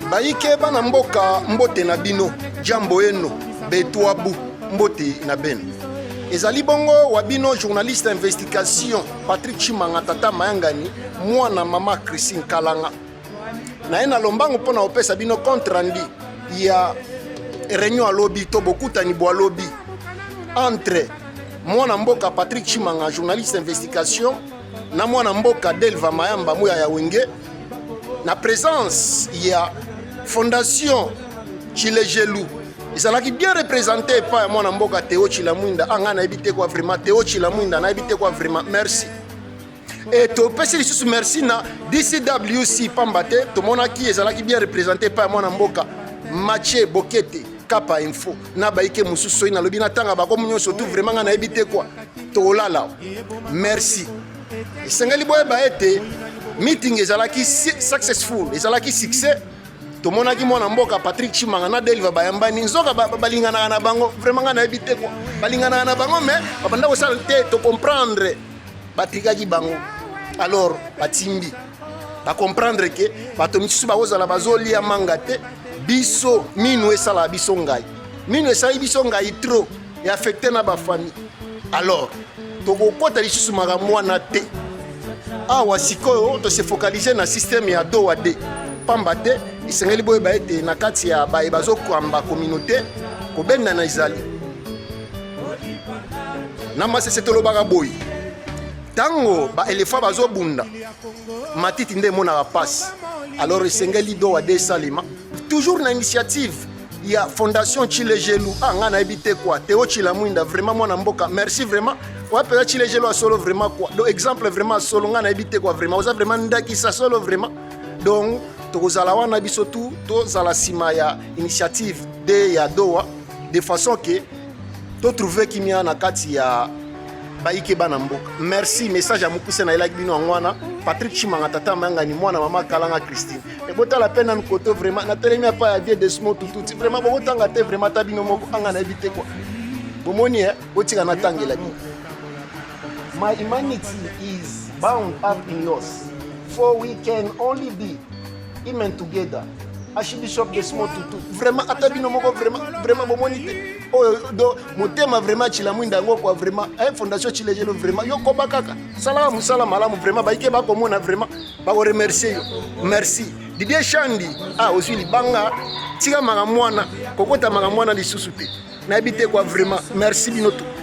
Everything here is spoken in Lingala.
Bayike bana mboka mbote na bino, jambo eno betwabu mbote na beno. Ezali bongo wa bino journaliste investigation Patrick Chimanga tata Mayangani mwana mama Christine Kalanga. Naye na lombango mpo na kopesa bino compte rendu ya réunion alobi to bokutani bwa lobi entre mwana mboka Patrick Chimanga journaliste investigation na mwana mboka Delva Mayamba Muya ya Wenge na présence ya fondation Tshilejelu ezalaki bien représenté epai ya mwana mboka Theo Tshilamwinda. Ah, ngai nayebi te kwa vraiment Theo Tshilamwinda nayebi te kwa vraiment merci. E topesi lisusu merci na DCWC pamba te tomonaki ezalaki bien représenté epai ya mwana mboka Mathieu Bokete Kapa Info na bayike mosusu soki nalobi natanga bakomi nyonso tu vraiment ngai nayebi te kwa tokolala merci. Esengeli boyeba ete meeting ezalaki successful, ezalaki succès. Tomonaki mwana mboka Patrick Chimanga na Delva bayambani, nzoka balinganaka na bango vraiment ngai nayebi te kwa balinganaka na bango mais babanda kosala te to comprendre batrikaki bango alors batimbi bacomprendre ke bato misusu bakozala bazolia manga te biso minu esalaka biso ngai minu esali biso ngai trop e affecte na bafamille alors tokokota lisusu makambo wana te awa sikoyo tose focaliser na système ya doa d pamba te esengeli boyeba ete na kati ya baye bazokamba communauté kobendana ezali na masese tolobaka boye ntango baelefa bazobunda matiti nde emonaka mpasi alors esengeli doa d esalema toujours na initiative ya fondation Tshilejelu. Ah, nga nayebi te quoi. Théo Tshilamwinda, vraiment mwana mboka. Merci vraiment. Ouais, pesa Tshilejelu a solo vraiment quoi. Donc exemple vraiment solo nga nayebi te quoi vraiment. Oza vraiment ndakisa solo vraiment. Donc tokozala wana biso tout tozala sima ya initiative de ya Doha de façon que to trouver kimia na kati ya bayike bana mboka. Merci, message ya mokuse nayelaki bino yango wana. Patrick Chimanga tata mayangani mwana mama Kalanga Christine. Ebotala pe nanu koto vraiment natelemi apa ya vie de smo tututi vraiment bokotanga te vraiment ata bino moko anga nayebi te quoi. Bomoni eh botika natangela bino. My humanity is bound up in yours for we can only be human together. Archbishop Desmond Tutu vraiment ata bino moko vraiment vraiment bomoni te oyo do motema vraiment Tshilamwinda yango quoi vraiment eh, fondation Tshilejelo vraiment yo koba kaka salaka mosala malamu vraiment bayike bakomona vraiment bakoremercie yo merci Didier Shandi ah ozwi libanga tika makambo wana kokota makambo wana lisusu te nayebi te quoi vraiment merci bino tout.